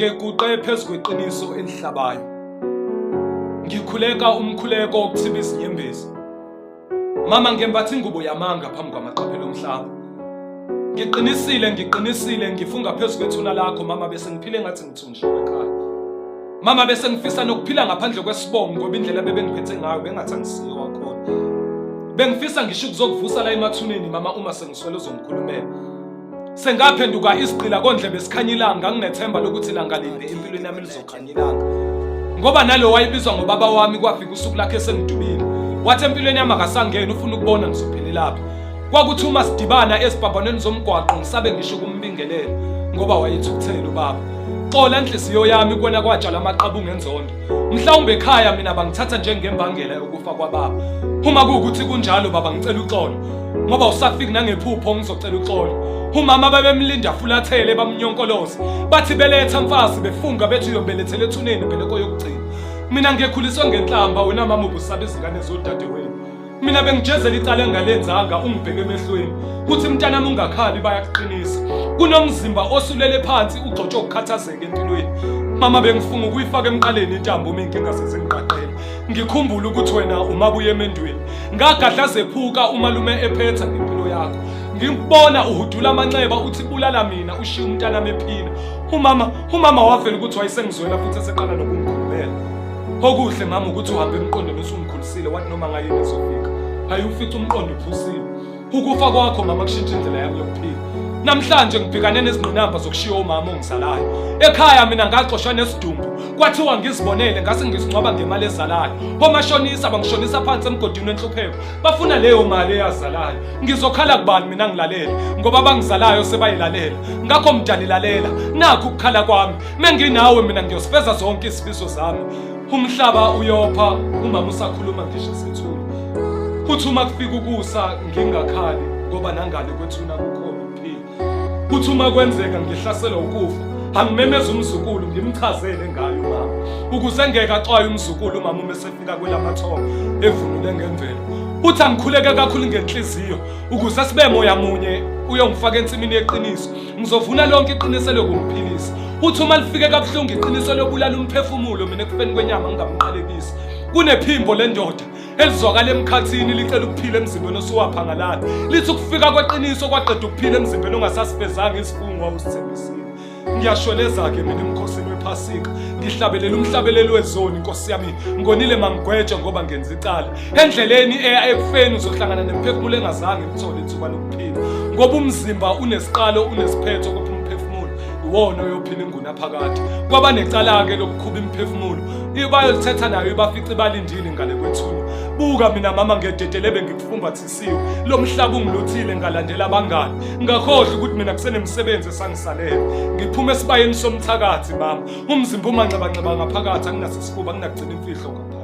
Ngeguqe phezu kweqiniso elihlabayo. Ngikhuleka umkhuleko wokuthiba izinyembezi. Mama ngembatha ingubo yamanga phambi kwamaqaphelo omhlaba. Ngiqinisile ngiqinisile ngifunga phezu kwethuna lakho mama bese ngiphile ngathi ngithunjiwe ekhaya. Mama bese ngifisa nokuphila ngaphandle kwesibongo ngoba indlela bebengiphethe ngayo bengathi angisiye wakhona. Bengifisa ngisho ukuzokuvusa la emathuneni mama uma sengiswele uzongikhulumela. Sengaphenduka isigqila kondlebe sikhanya ilanga nginethemba lokuthi langa limbe empilweni yami lizokhanya ilanga. Ngoba nalo wayebizwa ngobaba wami kwafika usuku lakhe sengidubile. Wathi empilweni yami akasangeni ufuna ukubona ngizophelelaphi. Kwakuthi uma sidibana ezibhambanweni zomgwaqo ngisabe ngisho ukumbingelela ngoba wayethukuthele ubaba. Xola nhliziyo yami kuwena kwatshala amaqabunga enzondo. Mhlawumbe ekhaya mina bangithatha njengembangela yokufa kwababa. Uma kuwukuthi kunjalo baba ngicela uxolo ngoba usafiki nangephupho ngizocela uxolo. Umama babemlinda fulathele bamnyonkoloza. Bathi beletha mfazi befunga bethi uyobelethela ethuneni mbeleko yokugcina. Mina ngiyekhuliswe ngenhlamba wena mama ubusaba izingane zodadewenu. Mina bengijezela icala engalenzanga ungibheke emehlweni kuthi mntanami ungakhali bayakuqinisa kunomzimba osulele phansi ugxotshwe ukukhathazeka empilweni mama bengifunga ukuyifaka emqaleni intambo uma inkinga sezingiqaqela ngikhumbule ukuthi wena umabuye emendweni ngagadla zephuka umalume ephetha ngempilo yakho ngikubona uhudula amanxeba uthi bulala mina ushiya umntanami ephila umama umama wavela ukuthi wayesengizwela futhi eseqala nokungikhulumela Okuhle mama ukuthi uhambe emqondweni usungikhulisile wathi noma ngayini izofika. Hayi ufica umqondo uphusile. Ukufa kwakho mama kushintsha indlela yami yokuphila. Namhlanje ngibhekane nezingqinamba zokushiya umama ongizalayo. Ekhaya mina ngaxoshwa nesidumbu. Kwathiwa ngizibonele ngase ngizingcwaba ngemali ezalayo. Omashonisa bangishonisa phansi emgodini wenhlupheko. Bafuna leyo mali eyazalayo. Ngizokhala kubani mina ngilalele ngoba abangizalayo sebayilalela. Ngakho mdali lalela nakhu ukukhala kwami. Menginawe mina ngiyosifeza zonke izifiso zami. Umhlaba uyopha umama usakhuluma ngisho sithule. Uthi uma kufika ukusa ngingakhali ngoba nangale kwethuna kukhona ukuphila. Kuthi uma kwenzeka ngihlaselwa ukufa angimemeze umzukulu ngimchazele ngayo umama ukuze ngeke axwaye umzukulu umama uma esefika kwelamathongo evunule ngemvelo. Uthi angikhuleke kakhulu ngenhliziyo ukuze sibe moya munye uyongifaka ensimini yeqiniso ngizovuna lonke iqiniso lokungiphilisa uthi uma lifike kabuhlungu iqiniso lobulala umphefumulo mina ekufeni kwenyama ngingamqalekisi kunephimbo lendoda elizwakala emkhathini licela ukuphila emzimbeni osuwaphangalala lithi ukufika kweqiniso kwaqeda ukuphila emzimbeni ongasasifezanga isifungo awusithembisile ngiyashweleza-ke mina emkhosini wephasika ngihlabelela umhlabeleli wezoni nkosi yami ngonile mangigwetshe ngoba ngenza icala endleleni eya ekufeni uzohlangana nemphefumulo engazange ikuthole ithuba lokuphila ngoba umzimba unesiqalo unesiphetho kodwa umphefumulo iwona oyophila ingunaphakade kwabanecala-ke lokukhuba imiphefumulo ibayolithetha nayo ibafice balindile ngale kwethuna buka mina mama ngededele bengikufumbathisiwe lo mhlaba ungiluthile ngalandela abangani ngakhohlwa ukuthi mina kusenemisebenzi esangisalele ngiphume esibayeni somthakathi mama umzimba umanxebanxeba ngaphakathi anginasisifuba nginakugcina imfihlo ngaphakathi.